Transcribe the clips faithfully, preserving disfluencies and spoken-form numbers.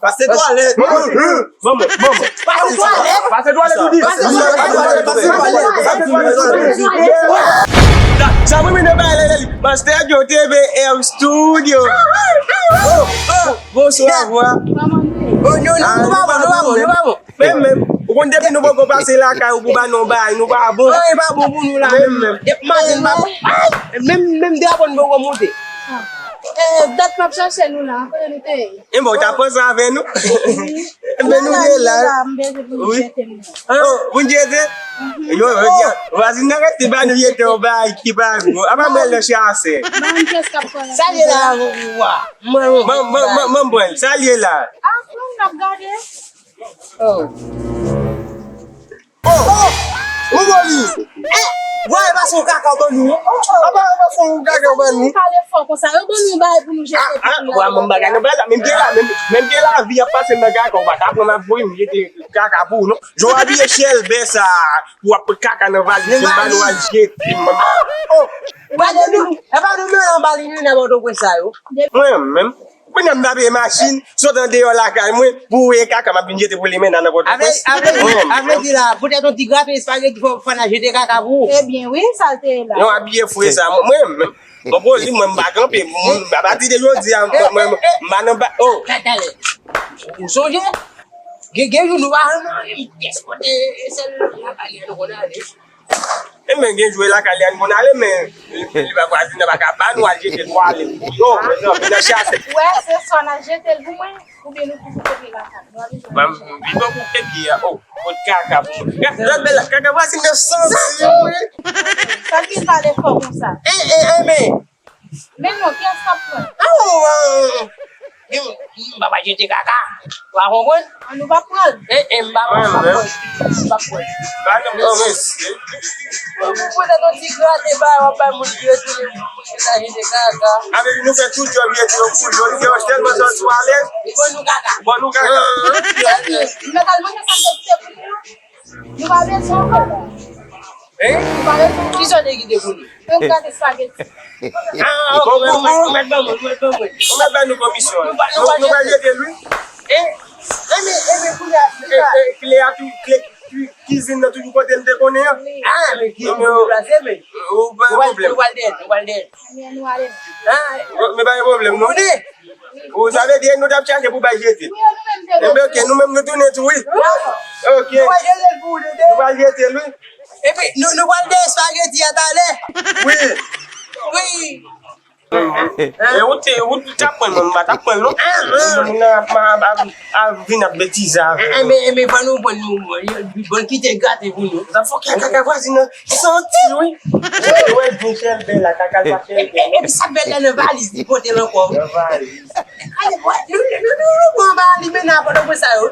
Pase twalèt. Bon, bon, bon, bon. Pase twalèt. Pase twalèt, ou di. Pase twalèt. Sa mwen, mwen, nan bagay la, li. Master Joe T V R Studio. Oh, oh, bonswa, vwa. Oh, non, non, nou pa bon, nou pa bon, nou pa bon. Menm, menm. Ou konn depi nou poko pase lakay ou pou ba nou bay, nou pa bon. Anyen pa bon pou nou la. Menm, menm. Depi maten, nou pa bon. Menm, menm drapo nou poko monte. Eh, dat m ap chache nou la, kote nou te ye? E bon, w ta pran sa avè nou. Enben nou ye la. Wi. Oh, pou n jete? Yo, yo di, vwazin nan rete ba nou jete yon bagay ki pa gwo. Apa mwen nan chase. Ban m pyès k ap pran la. Sa l ye la, wa. Mwen, mwen, mwen, mwen, mwen, mwen, sa l ye la. Ah, nou n ap gade. Oh. Oh! Oh! Ou bò li! Eh! Bwa, e pa se yon kaka w ban nou. Apa, e pa se yon kaka w ban nou. Pale fò konsa. Yo ban nou bagay pou nou jete. Ah, ah, bwa, mwen bagay nan bagay la. Menm gen la, menm, menm gen lavi ap pase nan kaka, ou pa ta pran m ap voye m jete kaka pou ou, non. Jan w abiye chèlbè sa, pou w ap pran kaka nan valiz, se ba nou al jete, manman. Oh! Gade nou, e pa nou menm anba li nou nan Pòtoprens sa yo. Mwen menm. Kounye a m ta peye machin, sot andeyò lakay mwen, pou voye kaka m ap vin jete pou limena nan Pòtoprens. Avle, avle, avle di la, poutèt yon ti graten espageti fò, fò n al jete kaka pou ou. Ebyen wi, sa l te ye la. Yon abiye fre sa, mwen, mwen, mwen, bon, pou li, mwen, m pa kanpe, mwen, apati de jodi a, mwen, mwen, m pa nan ba, oh. Talè, talè. Ou sonje? Gen, gen jou nou pa janm anyen pyès kote, e sèl lakay nou konn ale. E men gen jou e lakay li a n konn ale, men li pa vwazin nan pa ka ba nou al jete twalèt. Yo, mezanmi, nan chase. Ou wè, se swa n al jete l pou mwen, oubyen nou pou kote lakay. Nou al jete l. Ban m, li ban pou kote pye a. Oh, kot kaka pou mwen. Gad, gad bèl la, kaka vwazin nan santi, wi. Sa ki pale fò konsa? E, e, e, men. Men non, kiyès k ap pran? Ah, oh, ah, oh, oh. M, m pa pral jete kaka. Ou pa konprann? An nou pa pran. E, e, m pa pran, m pa pran. M pa pran. Ba nou pran, mesye. Ou pote ton ti graten ba, w ap bay moun vye tounen pou moun ki ta jete kaka. Avèk nou fè tout djòb jete yo pou jodi a, sèlman sòti twalèt. Li ban nou kaka. Ban nou kaka. Mèt al manje sa m te kite pou nou. Nou pa bezwen ankò. Hein? Nou pa bezwen ankò. Kisa w te kite pou nou? Yon gate espageti. Ah, ok, ou mèt, ou mèt ban mwen, ou mèt ban mwen. Ou mèt ban nou komisyon. Nou pa, nou pa jete l, wi. Hein? Enben, enben, kounye a, e, e, kle a tou, kle, kle, kizin nan toujou kote l te konnen an. Ah, men kizin nan deplase, men. Ou pa gen pwoblèm. Nou pral dèyè, nou pral dèyè. Ebyen, nou ale. Ah, men pa gen pwoblèm, non. Ou konnen? Ou, sa vle di, e nou t ap chache pou bay jete. Wi, nou menm te. Enben, ok, nou menm nou tounen tou, wi. Ok. Nou pral jete l pou ou, Dede. Nou pral jete l, wi. Epi, nou, nou pral dèyè espageti a talè. Wi. Wi. E ou te, ou t ap pran l, mwen, m pa t ap pran l, non. Moun nan ap, ap, ap, ap vin ap betize avè nou. Enben, enben, fò nou pran nou, bon, kite l gate pou nou. Sa fòk kaka vwazin nan. Santi, wi. Ou wè l byen chèlbè la, kaka l pa chèlbè. E, e, epi sa k bèl la nan valiz, li pote l ankò. Nan valiz. Ale, bwè, nou, nou, nou, nou, nou pran anba limena pandan mwen sa yo.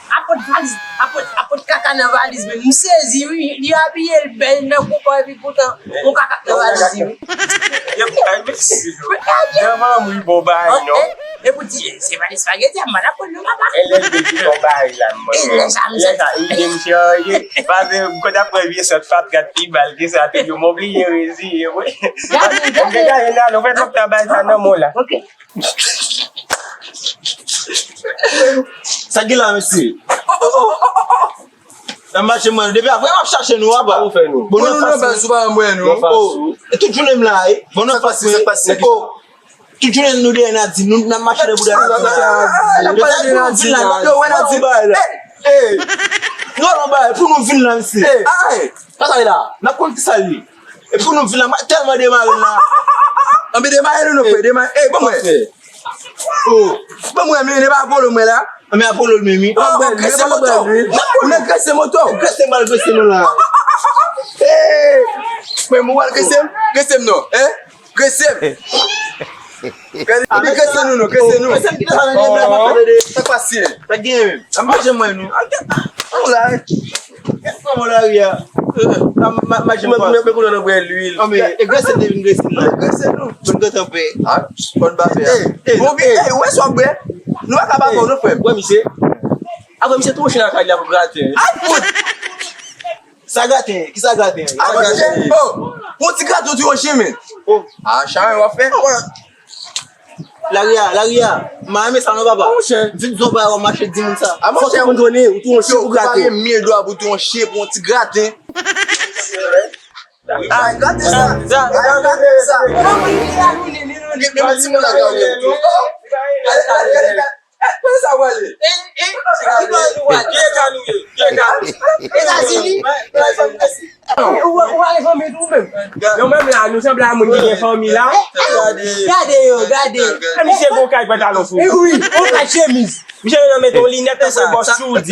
Apot valiz, apot, apot kaka nan valiz, men m sezi, wi. Li abiye l bèl nan koupa, epi poutan, yon kaka k nan valiz li, wi. Yep, ay, men, jan manmi bon bagay, non. E pou di, se pa de espageti, a m pa t ap konn non, papa. E lè l te di konpayi la, mwen. E lè sa, m sezi. Lè sa, ide m chanje. Paske m konn ap pran vye sòt fatra pi mal ke sa, toujou m oblije reziye, wi. Gade, gade. M te gade la, nou fè tout travay sa nan mwen la. Ok. Sa ki la, mesye? Nan mache mwen, depi apre m ap chache nou, apa. Sa ou fè nou? Bon, nou nan fas, sou pa mwen, nou. Nan fas ou. E tout jounen m la, e. Bon, nan fas mwen. Sa k pase, sa k pase? Oh. Tout jounen nou dèyè Nadine, nou nan mache nan bouda Nadine. N ap pale de Nadine la. Yo, wè Nadine. Hey, hey. Nou al anba, pou nou vin la, mesye. Hey. Sa sa ye la? N ap konn ki sa l ye. E pou nou vin la, m tèlman demare l la. Anben demare nou, nou fè, demare. Hey, bon, mwen. Oh, bon, mwen, men, e pa Apollo, mwen, la. Anben Apollo, l men, wi. Oh, oh, grese moto. Mwen grese moto. Grese mal, grese nou la. Hey, mwen, mwen, grese m, grese m, non. Hein? Grese m. Epi grese nou, non, grese nou. Grese m ki ta sa nan dèyè m la, pa tande de sa k pase. Sa k genyen menm? Sa mache mwen, nou. An la. Kèt manman lari a. Ma, ma, mache mwen. Mwen, mwen, mwen, konnen nan bwè lwil. Anben, e grese m te vin grese m la. Grese nou. Mwen gentan pè. Ah, bon, n pa pè. Ey, ey, bon, ey, ey, ou wè sa w ap bwè? Nou pa ka pa bon, non, frè m. Wè, misye. Apre, misye tou chita nan kay la pou grate. Ah, bon. Sa graten, ki sa graten? A, graten. Oh, pou ti graten ou tou yon chimè. Oh, a, chimè w ap fè? Lari a, lari a. M pa renmen sa non, papa. Monchè. Vin zon pa w mache di moun sa. A, monchè, ou konn twone, ou twonche, ou graten. Ou pa gen mil dola pou twonche, pou yon ti graten. Ay, gade sa. Ay, gade sa. Gen, gen ti moun la ka wè tou. Gade, gade, gade, gade. Eh, kote sa w ale? Eh, eh, ki eta nou ye? Ki eta nou? Etazini. Ou, ou pa gen fanmi tou menm? Nou menm la, nou sanble a moun ki gen fanmi la. Gade yo, gade. E misye gon kay pantalon fou. E wi, gon kay chemiz. Misye nan mete yon linèt tankou bòs sou di.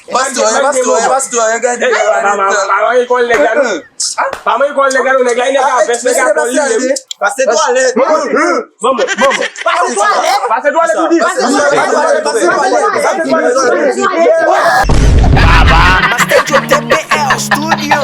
Pastè, pastè, pastè, gade. Papa, papa, papa, papa, papa, Pa mwen kòl nèg la, non, nèg la, nèg la, vès, nèg la, kòl li menm. Pase twalèt. Bon, bon, bon, bon. Pase twalèt. Pase twalèt, ou di. Pase twalèt, pase twalèt, pase twalèt. Baba. Master Joe T P L Studio.